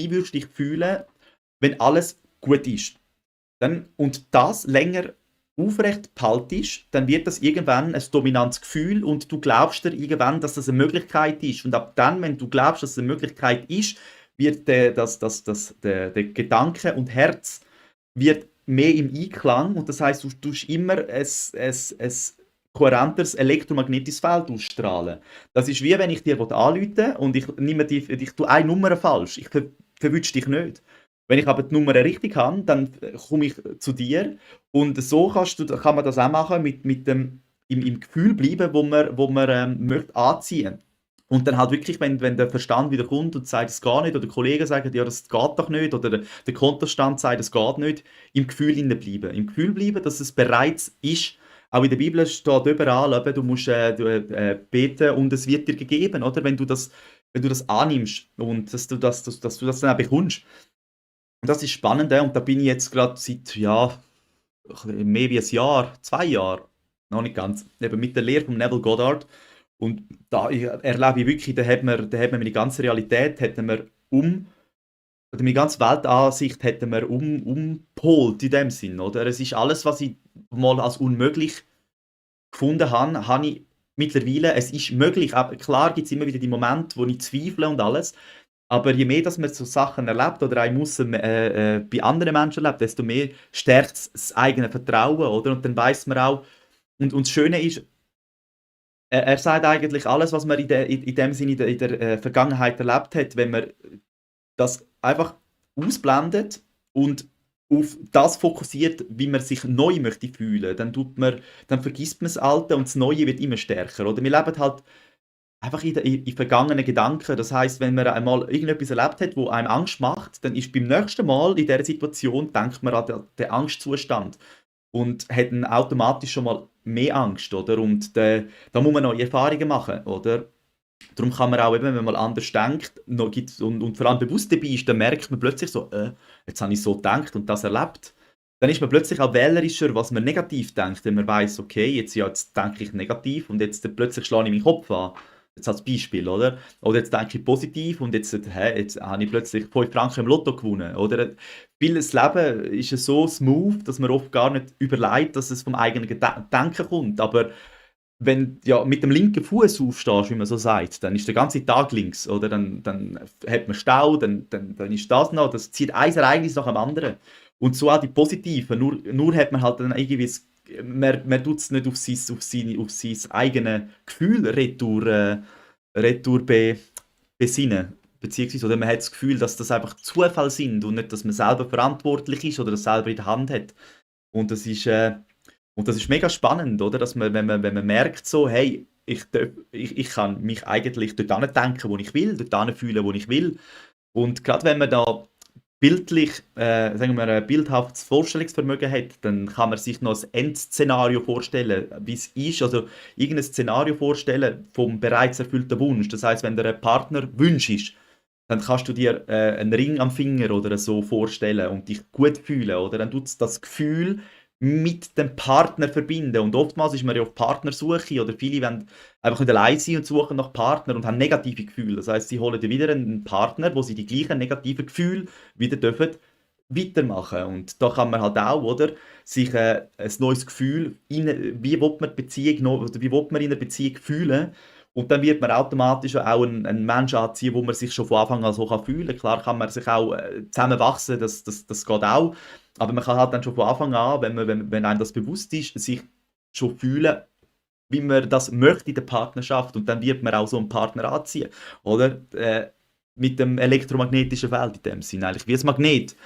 wie würdest du dich fühlen, wenn alles gut ist? Und das länger aufrecht behaltest, dann wird das irgendwann ein dominantes Gefühl und du glaubst dir irgendwann, dass das eine Möglichkeit ist. Und ab dann, wenn du glaubst, dass es eine Möglichkeit ist, wird der Gedanke und Herz wird mehr im Einklang und das heißt, du tust immer ein kohärenteres elektromagnetisches Feld ausstrahlen. Das ist wie wenn ich dir anrufe und ich tue eine Nummer falsch. Ich verwünsche dich nicht. Wenn ich aber die Nummer richtig habe, dann komme ich zu dir und so kann man das auch machen mit dem im Gefühl bleiben, wo man möchte anziehen. Und dann halt wirklich, wenn der Verstand wieder kommt und sagt, es geht nicht, oder Kollegen sagen, ja, das geht doch nicht, oder der Kontostand sagt, es geht nicht, im Gefühl bleiben. Im Gefühl bleiben, dass es bereits ist. Auch in der Bibel steht überall, eben, du musst beten und es wird dir gegeben, oder? Wenn du das annimmst und dass du das dann auch bekommst. Und das ist spannend, und da bin ich jetzt gerade seit, ja, mehr wie ein Jahr, 2 Jahre, noch nicht ganz, eben mit der Lehre von Neville Goddard. Und da erlebe ich wirklich, da hat man meine ganze Realität, oder meine ganze Weltansicht hätten wir umgepolt in dem Sinn, oder? Es ist alles, was ich mal als unmöglich gefunden habe ich mittlerweile, es ist möglich. Aber klar gibt es immer wieder die Momente, wo ich zweifle und alles. Aber je mehr, dass man so Sachen erlebt oder auch muss, bei anderen Menschen erlebt, desto mehr stärkt es das eigene Vertrauen, oder? Und dann weiß man auch, und das Schöne ist, er sagt eigentlich alles, was man in dem Sinne in der Vergangenheit erlebt hat, wenn man das einfach ausblendet und auf das fokussiert, wie man sich neu möchte fühlen, dann vergisst man das Alte und das Neue wird immer stärker. Oder wir leben halt einfach in vergangenen Gedanken. Das heißt, wenn man einmal irgendetwas erlebt hat, wo einem Angst macht, dann ist beim nächsten Mal in dieser Situation, denkt man an den Angstzustand und hat dann automatisch schon mal mehr Angst, oder? Und da muss man neue Erfahrungen machen, oder? Darum kann man auch, eben, wenn man mal anders denkt und vor allem bewusst dabei ist, dann merkt man plötzlich so, jetzt habe ich so gedacht und das erlebt. Dann ist man plötzlich auch wählerischer, was man negativ denkt, wenn man weiß, okay, jetzt denke ich negativ und jetzt plötzlich schlage ich meinen Kopf an. Jetzt als Beispiel, oder? Oder jetzt denke ich positiv und jetzt habe ich plötzlich 5 Franken im Lotto gewonnen, oder? Weil das Leben ist ja so smooth, dass man oft gar nicht überlegt, dass es vom eigenen Denken kommt. Aber wenn du ja mit dem linken Fuß aufstehst, wie man so sagt, dann ist der ganze Tag links, oder? Dann hat man Stau, dann ist das noch, das zieht ein Ereignis nach dem anderen. Und so auch die Positiven, nur hat man halt dann irgendwie, man tut es nicht auf sein eigenes Gefühl retour besinnen. Beziehungsweise, oder man hat das Gefühl, dass das einfach Zufall sind und nicht, dass man selber verantwortlich ist oder das selber in der Hand hat. Und das ist mega spannend, oder? Dass man, wenn man merkt, so, hey, ich kann mich eigentlich dort denken, wo ich will, dort fühlen, wo ich will. Und gerade wenn man da bildlich, sagen wir, ein bildhaftes Vorstellungsvermögen hat, dann kann man sich noch ein Endszenario vorstellen, wie es ist. Also irgendein Szenario vorstellen vom bereits erfüllten Wunsch. Das heißt, wenn der einen Partner wünschst, dann kannst du dir einen Ring am Finger oder so vorstellen und dich gut fühlen, oder? Dann tut das Gefühl mit dem Partner verbinden. Und oftmals ist man ja auf Partnersuche oder viele wollen einfach nicht allein sein und suchen nach Partner und haben negative Gefühle. Das heißt, sie holen dann wieder einen Partner, wo sie die gleichen negativen Gefühle wieder dürfen weitermachen. Und da kann man halt auch, oder, sich ein neues Gefühl, wie will man die Beziehung oder wie will man in einer Beziehung fühlen. Und dann wird man automatisch auch einen Menschen anziehen, wo man sich schon von Anfang an so fühlen kann. Klar kann man sich auch zusammenwachsen, das geht auch. Aber man kann halt dann schon von Anfang an, wenn einem das bewusst ist, sich schon fühlen, wie man das möchte in der Partnerschaft. Und dann wird man auch so einen Partner anziehen. Oder? Mit dem elektromagnetischen Feld in dem Sinne. Eigentlich wie ein Magnet.